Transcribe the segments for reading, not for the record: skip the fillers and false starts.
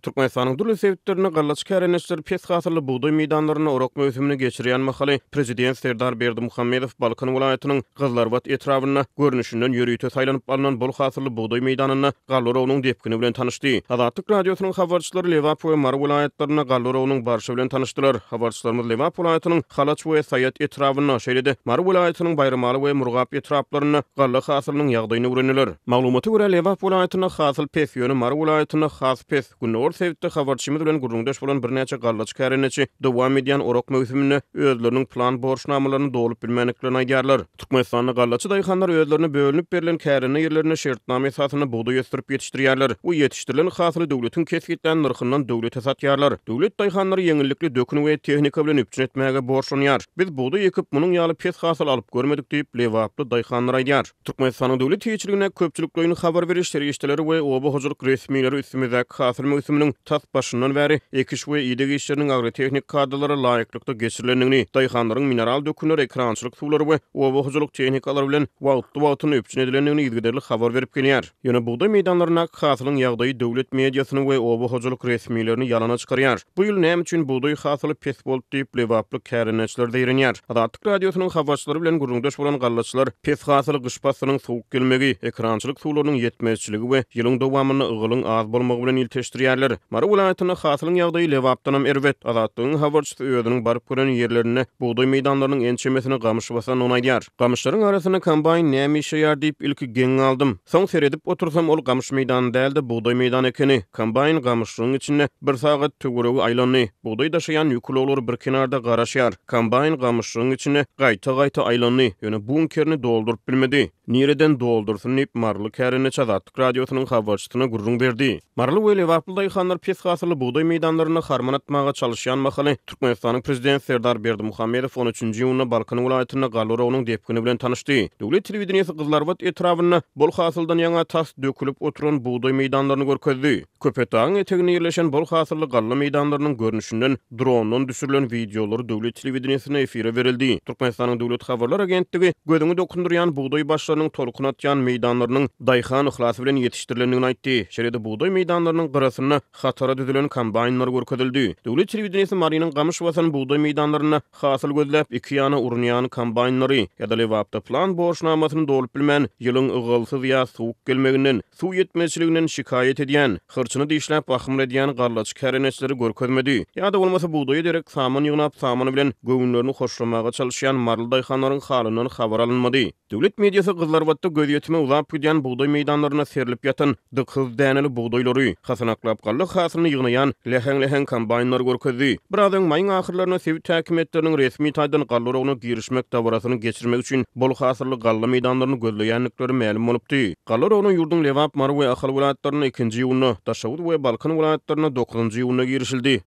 Türkmenistanyň dürli sebitlerinde gallaçy kärendeçiler pes hasylly bugdaý meýdanlarynda orak möwsümini geçirýän mahaly, prezident Serdar Berdimuhamedow Balkan welaýatynyň Gyzylarbat etrabynda görnüşinden ýörite saýlanyp alnan bol hasylly bugdaý meýdanynda galla oragynyň depgini bilen tanyşdy. Azatlyk Radiosynyň habarçylary Lebap we Mary welaýatlarynda galla oragynyň barşy bilen tanyşdylar. Habarçylarymyz Lebap welaýatynyň Halaç we Saýat etrabynda, şeýle-de Mary welaýatynyň Baýramaly we Murgap etraplarynda galla hasylynyň ýagdaýyny öwrendiler. Maglumata görä, Lebap welaýatynda hasyl pes, ýöne Mary welaýatynda has pes. Gündogar sebitde habarçymyz bilen gürrüňdeş bolan birnäçe gallaçy kärendeçi dowam edýän orak möwsüminde özleriniň plan borçnamalaryny dolup bilmändiklerini aýdýarlar. Türkmenistanda gallaçy daýhanlar özlerine bölünip berlen kärende ýerlerinde şertnama esasynda bugdaý ösdürip ýetişdirýärler we ýetişdirilen hasyly döwletiň kesgitlän nyrhyndan döwlete satýarlar. Döwlet daýhanlary ýeňillikli dökün we tehnika bilen üpjün etmäge borçlanýar. Biz bugdaý ekip, munuň ýaly pes hasyl alyp görmedik diýip, lebaply daýhanlar aýdýar. Türkmenistanyň döwlet eýeçiligindäki köpçülikleýin habar beriş serişdeleri we oba hojalyk resmileri üstümizdäki hasyl möwsüminiň tas başyndan bäri ekiş we ideg işleriniň agrotehnik kadalara laýyklykda geçirilendigini, daýhanlaryň mineral dökünler, ekerançylyk suwlary we oba hojalyk tehnikalary bilen wagtly-wagtynda üpjün edilendigini yzygiderli habar berip gelýär. Ýöne bugdaý meýdanlaryndaky hasylyň ýagdaýy döwlet mediasyny we oba hojalyk resmilerini ýalana çykarýar. Bu ýyl näme üçin bugdaý hasyly pes boldy diýip, lebaply kärendeçiler zeýrenýär. Azatlyk Radiosynyň habarçylary bilen gürrüňdeş bolan gallaçylar pes hasyly gyş paslynyň sowuk gelmegi, ekerançylyk suwlarynyň ýetmezçiligi we ýylyň dowamynda ygalyň az bolmagy bilen ilteşdirýärler. Mary welaýatynda hasylyň ýagdaýy Lebapdanam erbet. Azatlygyň habarçysy özüniň baryp gören ýerlerinde bugdaý meýdanlarynyň ençemesini gamyş basandygyny aýdýar. Gamyşlaryň arasynda kombaýn näme işleýär diýip, ilki geň galdym. Soň seredip otursam, ol gamyş meýdany däl-de, bugdaý meýdany ekeni. Kombaýn gamyşlygyň içinde bir sagat töweregi aýlandy. Bugdaý daşaýan ýük ulaglary bir kenarda garaşýar. Kombaýn gamyşlygyň içinde gaýta-gaýta aýlandy, ýöne bunkerini dolduryp bilmedi. Nireden doldursyn diýip, maryly kärendeçi Azatlyk Radiosynyň habarçysyna gürrüň berdi. Maryly we lebaply daýhanlar pes hasylly bugdaý meýdanlarynda harman atmaga çalyşýan mahaly, Türkmenistanyň Prezidenti Serdar Berdimuhamedow on üçünji iýunda Balkan welaýatynda galla oragynyň depgini bilen tanyşdy. Döwlet telewideniýesi Gyzylarbat etrabynda bol hasyldan ýaňa tas dökülip oturan bugdaý meýdanlaryny görkezdi. Köpetdagyň eteginde ýerleşen bol hasylly galla meýdanlarynyň görnüşinden drondan düşürilen wideolar döwlet telewideniýesinde efire berildi. Türkmenistanyň Döwlet habarlar agentligi gözüňi dokundyrýan bugdaý başlarynyň tolkun atýan meýdanlarynyň daýhan yhlasy bilen ýetişdirilendigini aýtdy. Şeýle-de bugdaý meýdanlarynyň gyrasynda hatara düzülen kombaýnlar görkezildi. Döwlet telewideniýesi Marynyň gamyş basan bugdaý meýdanlarynda hasyl gözläp iki ýana urunýan kombaýnlary ýa-da Lebapda plan borçnamasyny dolup bilmän, ýylyň ygalsyz ýa sowuk gelmeginden, suw ýetmezçiliginden şikaýat edýän, hyrçyny dişläp ahmyr edýän gallaçy kärendeçileri görkezmedi. Ýa-da bolmasa bugdaýa derek saman ýygnap, samany bilen göwünlerini hoşlamaga çalyşýan maryly daýhanlaryň halyndan habar alynmady. Döwlet mediasy Gyzylarbatda gözýetime uzap gidýän bugdaý meýdanlarynda serlip ýatan dykyz däneli bugdaýlary, hasanaklap galla hasylyny ýygnaýan läheň-läheň kombaýnlary görkezdi. Biraz öň maýyň ahyrlarynda sebit häkimiýetleriniň resmi taýdan galla oragyna girişmek dabarasyny geçirmek üçin bol hasylly galla meýdanlaryny gözleýändikleri mälim bolupdy. Galla oragyna ýurduň Lebap, Mary we Ahal welaýatlarynda ikinji iýunda, Daşoguz we Balkan welaýatlarynda dokuzynjy iýunda girişildi.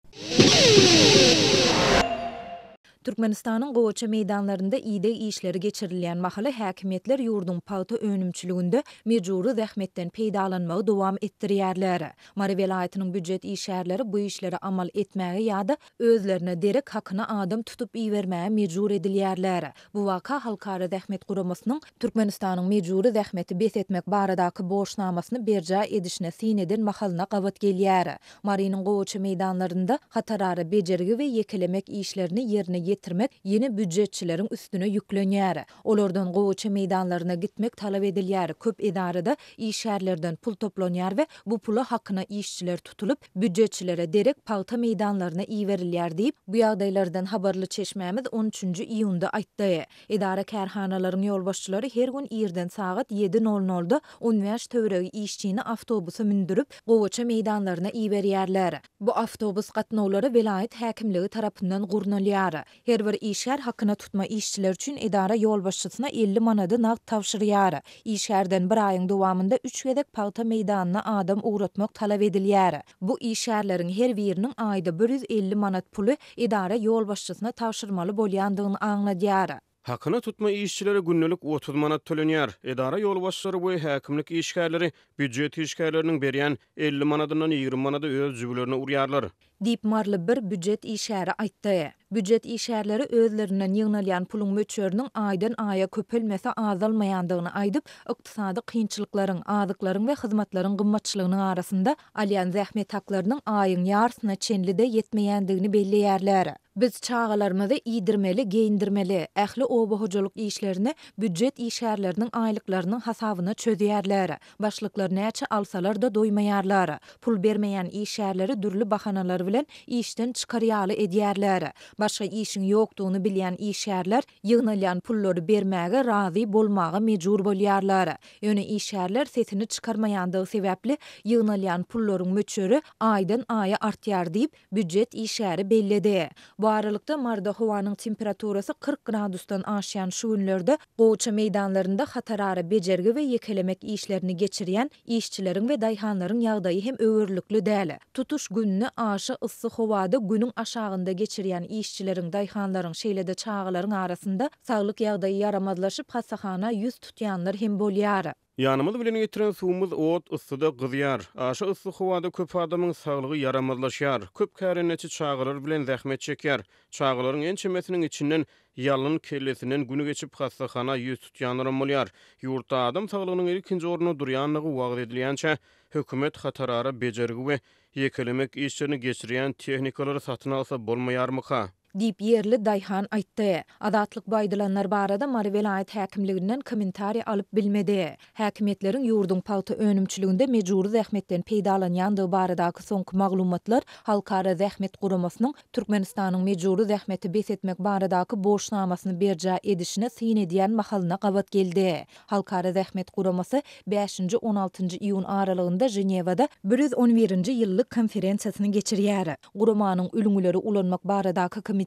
Türkmenistanyň gowaça meýdanlarynda ideg işleri geçirilýän mahaly häkimiýetler ýurduň pagta önümçiliginde mejbury zähmetden peýdalanmagy dowam etdirýärler. Mary welaýatynyň býujet işgärleri bu işlere amal etmäge ýa-da özlerine derek hakyna adam tutup ibermäge mejbur edilýärler. Bu waka Halkara zähmet guramasynyň Türkmenistanyň mejbury zähmeti bes etmek baradaky borçnamasyny berjaý edişine syn eden mahalyna gabat gelýär. Marynyň gowaça meýdanlarynda hatarara bejergi we ýekelemek işlerini ýerine ýetirmek ýene býujetçileriň üstüne ýüklenýär. Olardan gowaça meýdanlaryna gitmek talap edilýär, köp edarada işgärlerden pul toplanýar we bu pula hakyna işçiler tutulyp, býujetçilere derek pagta meýdanlaryna iberilýär diýip, bu ýagdaýlardan habarly çeşmämiz on üçünji iýunda aýtdy. Edara-kärhanalaryň ýolbaşçylary her gün irden sagat ýedi nol nolda on bäş töweregi işçini awtobusa mündürip, gowaça meýdanlaryna iberýärler. Bu awtobus gatnawlary welaýat häkimligi tarapyndan gurnalýar. Her bir işgär hakyna tutma işçiler üçin edara ýolbaşçysyna 50 manady nagt tabşyrýar. Işgärden bir aýyň dowamynda üç gezek pagta meýdanyna adam ugratmak talap edilýär. Bu işgärleriň her biriniň aýda 150 manat puly edara ýolbaşçysyna tabşyrmaly bolýandygyny aňladýar. Hakyna tutma işçilere gündelik 30 manat tölenýär. Edara ýolbaşçylary we häkimlik işgärleri býujet işgärleriniň berýän 50 manadyndan 20 manady öz jübülerine urýarlar. Diýip, maryly bir býujet işgäri aýtdy. Býujet işgärleri özlerinden ýygnalýan puluň möçberiniň aýdan-aýa köpelmese azalmaýandygyny aýdyp, ykdysady kynçylyklaryň, azyklaryň we hyzmatlaryň gymmatçylygynyň arasynda alýan zähmet haklarynyň aýyň ýarsyna çenli-de ýetmeýändigini belleýärler. Biz çagalarymyzy iýdirmeli, geýindirmeli. Ähli oba hojalyk işlerini býujet işgärleriniň aýlyklarynyň hasabyna çözýärler. Başlyklar näçe alsalar-da doýmaýarlar. Pul bermeýän işgärleri dürli bahanalar bilen işden çykar ýaly edýärler. Başga işiň ýokdugyny bilýän işgärler ýygnalýan pullary bermäge razy bolmaga mejbur bolýarlar. Ýöne işgärler sesini çykarmaýandygy sebäpli ýygnalýan pullaryň möçberi aýdan-aýa artýar diýip, býujet işgäri belledi. Bu aralykda, Maryda howanyň temperaturasy 40 gradusdan aşýan şu günlerde gowaça meýdanlarynda hatarara bejergi we ýekelemek işlerini geçirýän işçileriň we daýhanlaryň ýagdaýy hem öwerlikli däl. Tutuş gününi aşa yssy howada günüň aşagynda geçirýän işçileriň, daýhanlaryň, şeýle-de çagalaryň arasynda saglyk ýagdaýy ýaramazlaşyp, hassahana ýüz tutýanlar hem bolýar. Ýanymyz bilen getiren suwumyz ot yssyda gyzýar. Aşa yssy howada köp adamyň saglygy ýaramazlaşýar. Köp kärendeçi çagalar bilen zähmet çekýär. Çagalaryň ençemesiniň içinden ýalyn kellesinden güni geçip hassahana ýüz tutýanlaram bolýar. Ýurtda adam saglygynyň ilkinji orunda durýandygy wagyz edilýänçä, hökümet hatarara bejergi we ýekelemek işlerini geçirýän tehnikalary satyn alsa bolmaýarmyka? Diýip, ýerli daýhan aýtdy. Azatlyk bu aýdylanlar barada Mary welaýat häkimliginden kommentariý alyp bilmedi. Häkimiýetleriň ýurduň pagta önümçiliginde mejbury zähmetden peýdalanýandygy baradaky soňky maglumatlar Halkara zähmet guramasynyň Türkmenistanyň mejbury zähmeti bes etmek baradaky borçnamasyny berjaý edişine syn edýän mahalyna gabat geldi. Halkara zähmet guramasy bäşinji, on altynjy iýun aralygynda Ženewada 111-nji ýyllyk konferensiýasyny geçirýär. Guramanyň Ülňüleri ulanmak baradaky komiteti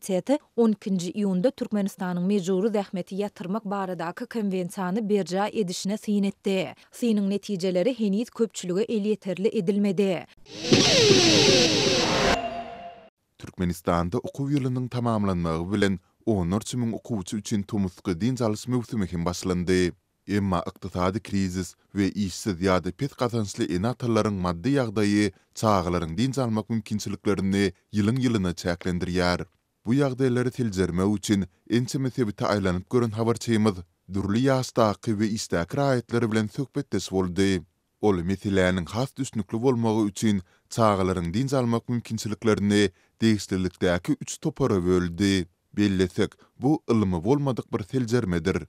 on ikinji iýunda Türkmenistanyň mejbury zähmeti ýatyrmak baradaky konwensiýany berjaý edişine syn etdi. Synyň netijeleri heniz köpçülige elýeterli edilmedi. Türkmenistanda okuw ýylynyň tamamlanmagy bilen onlarça müň okuwçy üçin tomusky dynç alyş möwsümi hem başlandy. Emma ykdysady krizis we işsiz ýa-da pes gazançly ene-atalaryň maddy ýagdaýy çagalaryň dynç almak mümkinçiliklerini ýylyň-ýylyna çäklendirýär. Bu ýagdaýlary seljermek üçin ençeme sebite aýlanyp gören habarçymyz dürli ýaşdaky we işdäki raýatlar bilen söhbetdeş boldy. Ol meseläniň has düşnükli bolmagy üçin çagalaryň dynç almak mümkinçiliklerini degişlilikdäki üç topara böldi. Bellesek, bu ylmy bolmadyk bir seljermedir.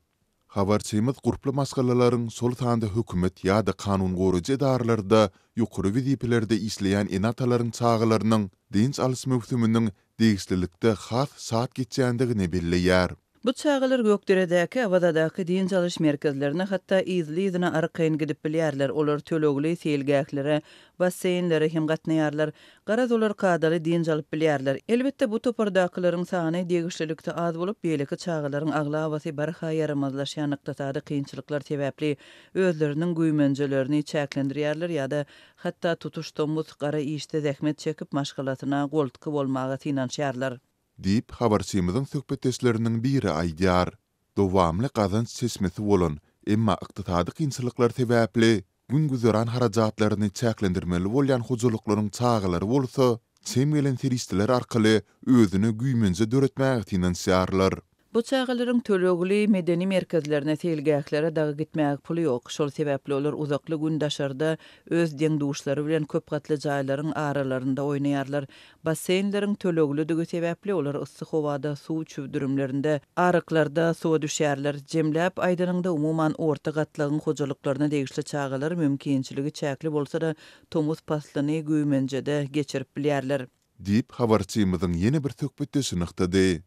Habarçymyz gurply maşgalalaryň, şol sanda hökümet ýa-da kanun goraýjy edaralarda ýokary wezipelerde işleýän ene-atalaryň çagalarynyň dynç alyş möwsüminiň degişlilikde has şat geçýändigini belleýär. Bu çagalar Gökderedäki, Awazadaky dynç alyş merkezlerine hatda yzly-yzyna arkaýyn gidip bilýärler, olar tölegli seýilgählere, basseýnlere hem gatnaýarlar. Garaz, olar kadaly dynç alyp bilýärler. Elbetde, bu topardakylaryň sany degişlilikde az bolup, beýleki çagalaryň aglabasy barha ýaramazlaşýan ykdysady kynçylyklar sebäpli özleriniň güýmenjelerini çäklendirýärler ýa-da hatda tutuş tomus gara işde zähmet çekip, maşgalasyna goltgy bolmaga synanyşýarlar. Diýip, habarçymyzyň söhbetdeşleriniň biri aýdýar. Dowamly gazanç çeşmesi bolan, emma ykdysady kynçylyklar sebäpli gün-güzeran harajatlaryny çäklendirmeli bolýan hojalyklaryň çagalary bolsa, çem gelen serişdeler arkaly özüne güýmenje döretmäge synanyşýarlar. Bu çagalaryň tölegli medeni merkezlerine, seýilgählere dagy gitmäge puly ýok. Şol sebäpli olar uzakly gün daşarda öz deň-duşlary bilen köp gatly jaýlaryň aralarynda oýnaýarlar. Basseýnleriň töleglidigi sebäpli olar yssy howada suw çüwdürimlerinde, aryklarda suwa düşýärler. Jemläp aýdanyňda, umuman, orta gatlagyň hojalyklaryna degişli çagalar mümkinçiligi çäkli bolsa-da, tomus paslyny güýmenjede geçirip bilýärler. Diýip, habarçymyzyň ýene bir söhbetdeşi nygtady.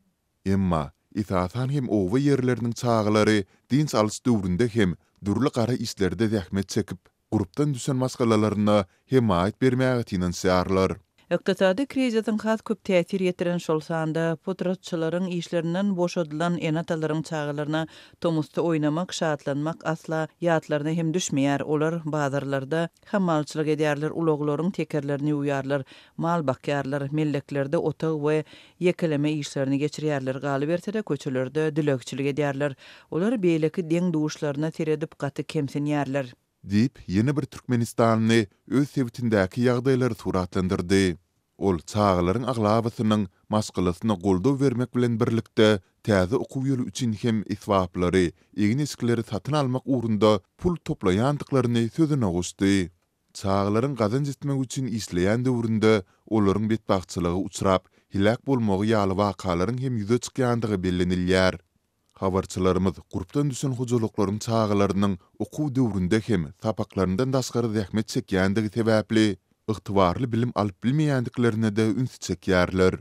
Emma, esasan hem oba ýerleriniň çagalary dynç alyş döwründe hem dürli gara işlerde zähmet çekip, gurpdan düşen maşgalalaryna hemaýat bermäge synanyşýarlar. Ykdysady krizisiň has köp täsir ýetiren, şol sanda potratçylaryň işlerinden boşadylan ene-atalaryň çagalaryna tomusda oýnamak, şatlanmak asla ýatlaryna hem düşmeýär. Olar bazarlarda hammalçylyk edýärler, ulaglaryň tekerlerini ýuwýarlar, mal bakýarlar, melleklerde otag we ýekeleme işlerini geçirýärler, galyberse-de köçelerde dilegçilik edýärler. Olar beýleki deň-duşlaryna seredip gaty kemsinýärler. Diýip, ýene bir türkmenistanly öz sebitindäki ýagdaýlary suratlandyrdy. Ol çagalaryň aglabasynyň maşgalasyna goldaw bermek bilen birlikde, täze okuw ýyly üçin hem esbaplary, egin-eşikleri satyn almak ugrunda pul toplaýandyklaryny sözüne goşdy. Çagalaryň gazanç etmek üçin işleýän döwründe olaryň betbagtçylyga uçrap, heläk bolmagy ýaly wakalaryň hem ýüze çykýandygy bellenilýär. Habarçylarymyz gurpdan düşen hojalyklaryň çagalarynyň okuw döwründe hem sapaklaryndan daşgary zähmet çekýändigi sebäpli, ygtybarly bilim alyp bilmeýändiklerine-de ünsi çekýärler.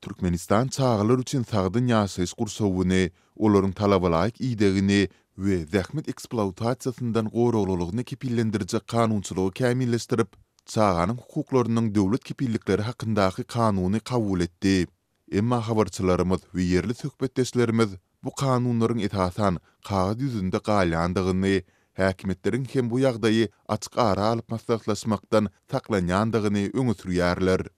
Türkmenistan çagalar üçin sagdyn ýaşaýyş gurşawyny, olaryň talabalaýyk idegini we zähmet ekspluatasiýasyndan goraglylygyny kepillendirjek kanunçylygy kämilleşdirip, Çaganyň hukuklarynyň döwlet kepillikleri hakyndaky kanuny kabul etdi. Emma habarçylarymyz we ýerli söhbetdeşlerimiz bu kanunlaryň esasan kagyz ýüzünde galýandygyny, häkimiýetleriň hem bu ýagdaýy açyk ara alyp maslahatlaşmakdan saklanýandygyny öňe sürýärler.